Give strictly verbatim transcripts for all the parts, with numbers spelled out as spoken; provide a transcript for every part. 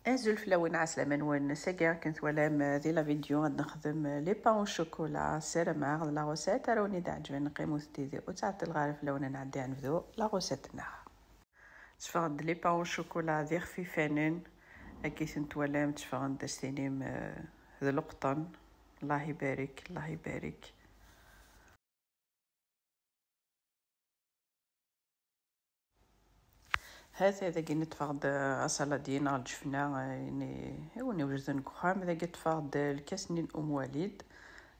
Azul fell-awen, ɛeslama-nwen. Sagi akken twalam di la vidéo ad nexdem les pains au chocolat. Ssarameɣ d la recette ara wen-iɛeǧben. Qqimet yid-i, ur ttɛeṭṭileɣ ara fell-awen, ad nɛeddi ad nebdu la recette-nneɣ. Tteffɣen-d les pains au chocolat d ixfifanen. Akka i ten-twalam, tteffɣen-d, ad s-tinim, eh, d leqṭen. Allah ibarek, Allah ibarek. Ha-t-a dagi neṭṭfeɣ-d asaladi neɣ lǧefna, eh, ini, i win iwejden deg uxxam. Dagi ṭṭfeɣ-d lkas-nni n Umwalid.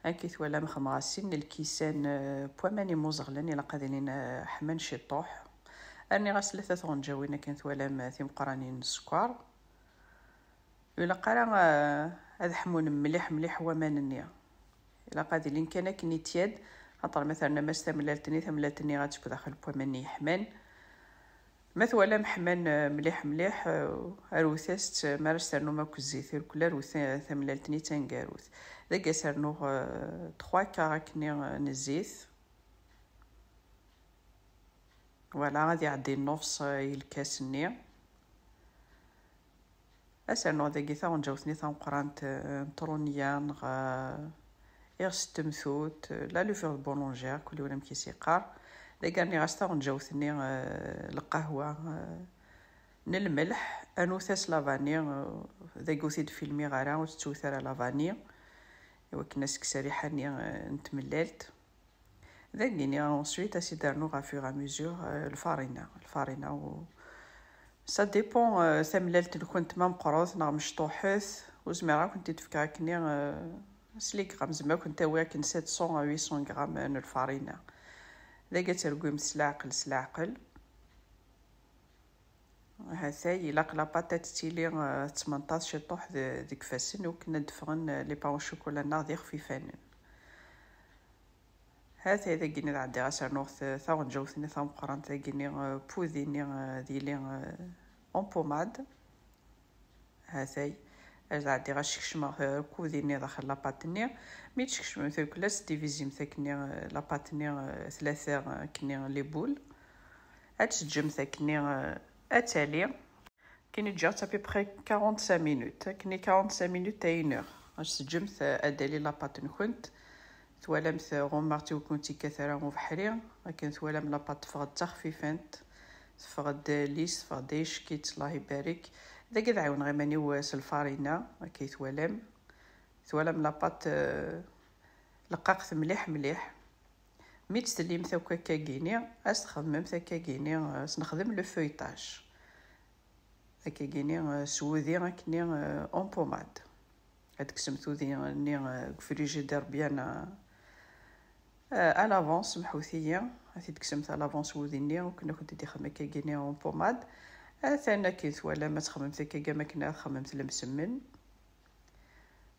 Akken i twalam, xedmeɣ-as sin n lkisan, eh, n waman imuẓeɣlen, ilaq ad ilin, eh, ḥman ciṭuḥ. Rniɣ-as tlata tɣenǧawin, akken twalam, eh, timeqqranin n sskeṛ. Ur ilaq ara, eh, ad ḥmun mliḥ mliḥ waman-nni. Ilaq ad ilin kan akken i tiad, xaṭer ma ternam-as tamellalt-nni, tamellalt-nni ad tekk daxel n waman-nni yeḥman. Ma twalam ḥman, eh, mliḥ mliḥ, eh, rwet-as-tt, mi ara s-ternum akk zzit irkel, rwet, eh, tamellalt-nni d taneggarut. Dagi ad s-rnuɣ, eh, trois quarts akkenni, eh, n zzit. Voilà, ad iɛeddi nnufṣ, eh, i lkas-nni. Ad s-rnuɣ dagi taɣenǧawt-nni tameqqrant, eh, n trunya neɣ, eh, iɣes n temtut, eh, la levure boulangère, kul yiwen amek i s-yeqqar. Dagi rniɣ-as taɣenǧawt-nni, eh, lqahwa, eh, n lmelḥ, rnut-as la vanille, eh, dagi ur t-id-filmiɣ ara, ur tettwet ara la vanille, i wakken ad s-tekkes rriḥa-nni, eh, n tmellalt. Dagini, ensuite, ad s-id-rnuɣ au fur et à mesure, euh, lfarina. Lfarina u... Ça dépend, euh, tamellalt-nkent ma meqqret neɣ mecṭuḥet. Ur zmireɣ ad kent-id-fkeɣ akkenni, euh, s les grammes. Zemreɣ ad kent-awiɣ akken sept cents à huit cents grammes n lfarina. Dagi ad tergwimt s leɛqel, s leɛqel. Hatay, ilaq la pâte ad tili, euh, tettmenṭaḍ ciṭuḥ de-, deg ifassen, i wakken ad d-ffɣen, euh, les pains au chocolat-nneɣ d ixfifanen. Hatay dagini ad ɛeddiɣ ad s-rnuɣ t-, taɣenǧawt-nni tameqqrant dagini, euh, pudi-nni, euh, ad yili, euh, en pommade. Hatay, ad ɛeddiɣ ad skecmeɣ, euh, pudi-nni daxel la pâte-nni. Mi tskecmemt irkel, ad s-divizimt akkenni, euh, la pâte-nni, euh, tlata, euh, akkenni les boules. Ad teǧǧemt akkenni, euh, ad tali. Akken i ǧǧiɣ-tt à peu près quarante-cinq minutes. Akken i quarante-cinq minutes à une heure. Ad teǧǧemt, euh, ad tali la pâte-nkent. Twalamt, euh, ɣummeɣ-tt ur kent-yekkat ara ubeḥri. Akken twalam la pâte teffeɣ-d d taxfifant. Teffeɣ-d lisse, teffeɣ-d aycekkit, Allah ibarek. Dagi ad ɛiwneɣ iman-iw, euh, s lfarina, akka i twalam. Twalam la pâte, euh, leqqaqet mliḥ mliḥ. Mi tt-tellimt akk akkagini, ad s-txedmemt akkagini, euh, ad s-nexdem le feuilletage. Akkagini, euh, s wudi akkenni, euh, en pommade. Ad tekksemt udi-nni, euh, deg frigidaire bien, euh, euh, à l'avance, mḥut-iyi. Ad t-id-tekksemt à l'avance wudi-nni, akken ad kent-id-ixdem akkagini en pommade. Atan akken twalam ad txedmemt akkagi am akken ad txedmemt lemsemmen.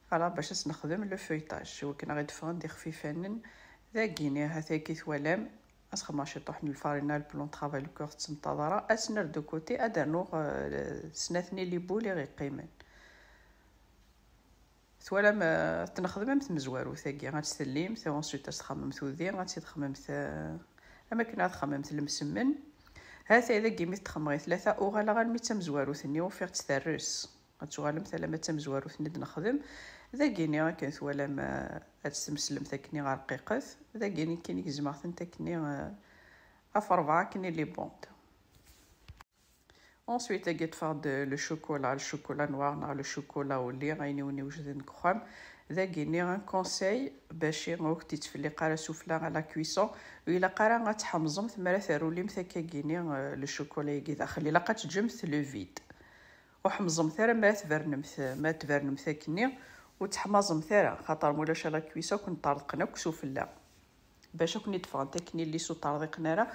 Voilà, bac ad s-nexdem le feuilletage, i wakken ad ɣ-d-ffɣen d ixfifanen. Dagini, hataki twalam, ad s-xedmeɣ ciṭuḥ n lfarina, le plan de travail, ur tettmenṭaḍ ara. Ad s-nerr de côté, ad d-rnuɣ, euh, snat-nni les boules i ɣ-iqqimen. Twalam, euh, ad t-nexdem am tmezwarut-agi, ad tt-tellimt, ensuite ad s-txemmemt udi, ad tt-id-txemmemt, euh, am akken ad txemmemt lemsemmen. Hatay dagi mi t-txemmeɣ i tlata, uɣaleɣ armi d tamezwarut-nni, ufiɣ-tt terres. Ad tuɣalemt alamma d tamezwarut-nni d-nexdem. Dagini akken twalam, eh, ad tt-tmeslemt akkenni ɣer rqiqet. Dagini kan i gezmeɣ-tent akkenni, eh, ɣef rebɛa akkenni les bandes. Ensuite, agi ṭṭfeɣ-d le chocolat, le chocolat noir neɣ le chocolat au lait, ayen i wen-iwejden deg uxxam. Dagini un conseil, bac ur k-d-ittfelliq ara sufella à la cuisson, ur ilaq ara ad tḥemẓemt mi ara terrulimt akkagini, eh, le chocolat-agi daxel. Ilaq ad teǧǧemt le vide. Ur ḥemẓemt ara mi ara tbernemt, mi ara tbernemt akkenni, ur teḥmaẓemt ara, xaṭer ma ulac à la cuisson ad ken-ṭerḍqen akk sufella. Bac ad ken-id-ffɣent akkenni lisse ur ṭerḍiqen ara,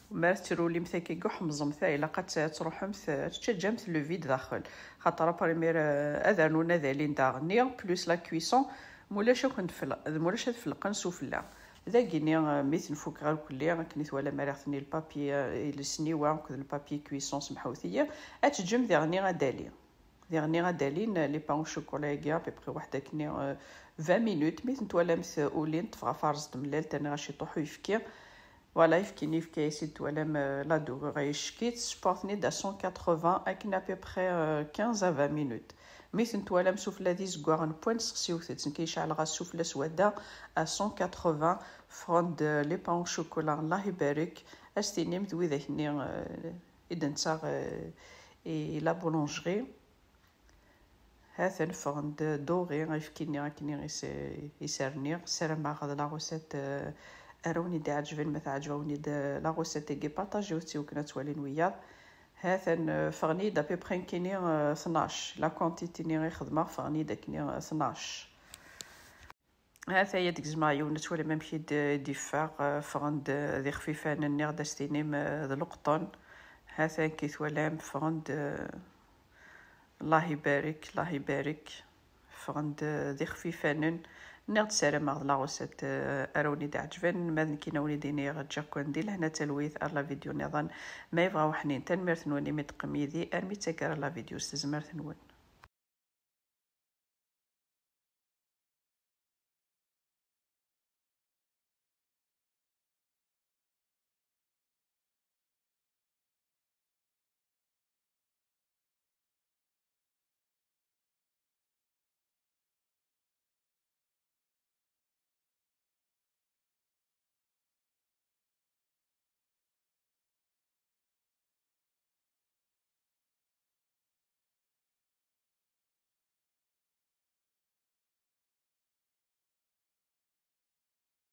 mi ara tetrulimt akkagi ur ḥemẓemt ara, ilaq ad t-, ad truḥemt, ad tettaǧǧamt le vide daxel. Xaṭer après, mi ara, ad rnun ad alin daɣenni, plus la cuisson, ma ulac ad ken-, ma ulac ad felqen sufella. Dagini, eh, mi ten-fukeɣ irkelli, akken i twalam, rriɣ-ten i lpapier, eh, i lesniwa akked lpapier cuisson, semḥewt-iyi, ad teǧǧem diɣenni ad d-ali. Diɣenni ad d-alin, eh, les pains au chocolat-agi, à peu près waḥed akkenni, eh, vingt minutes. Mi ten-twalamt, eh, ulint, ffeɣ ɣef rrẓ n tmellalt, rniɣ-as ciṭuḥ uyefki. Voilà, ayefki-nni yefka-yas-id, twalam, euh, la dorure, ay ccek-itt, sfeɣ-ten-id à cent quatre-vingts, akken à peu près, euh, quinze à vingt minutes. Mi ten-twalam sufella d izeggaɣen n wwan, sexsiwet-tt, nekk ceɛleɣ-as sufella s wadda à cent quatre-vingts, ffɣen-d, euh, les pains au chocolat, Allah ibarek, ad s-tinim d widak-nni, euh, i d-nettaɣ, euh, i la boulangerie. Ha-ten ffɣen-d dorés, ayefki-nni akken i s-, i s-rniɣ. Ssarameɣ d la recette, euh, ara wen-d-iɛeǧben. Ma teɛǧeb-awen-d, euh, la recette-agi, partagez-tt i wakken ad twalin wiyaḍ. Ha-ten, euh, ffɣen-iyi-d à peu près nekkini, euh, tnac. La quantité-nni i xedmeɣ ffɣen-iyi-d akkenni, euh, tnac. Ha-t-aya deg gezmeɣ yiwen, ad twalim amek i d-, i d-iffeɣ, euh, ffɣen-d, euh, d ixfifanen, nniɣ-d ad s-tinim, euh, d leqṭen. Ha-t-aya amek i twalam, ffɣen-d, euh, Allah ibarek, Allah ibarek. Ffɣen-d, euh, d ixfifanen. Nniɣ-d ssarameɣ d la recette, euh, ara wen-id-iɛeǧben. Ma d nekkini ad wen-id-iniɣ ǧǧiɣ-ken di lehna talwit ar la vidéo nniḍen. Ma yebɣa weḥnin, tanemmirt-nwen imi d-teqqim yid-i armi d taggara la vidéo s tezmert-nwen.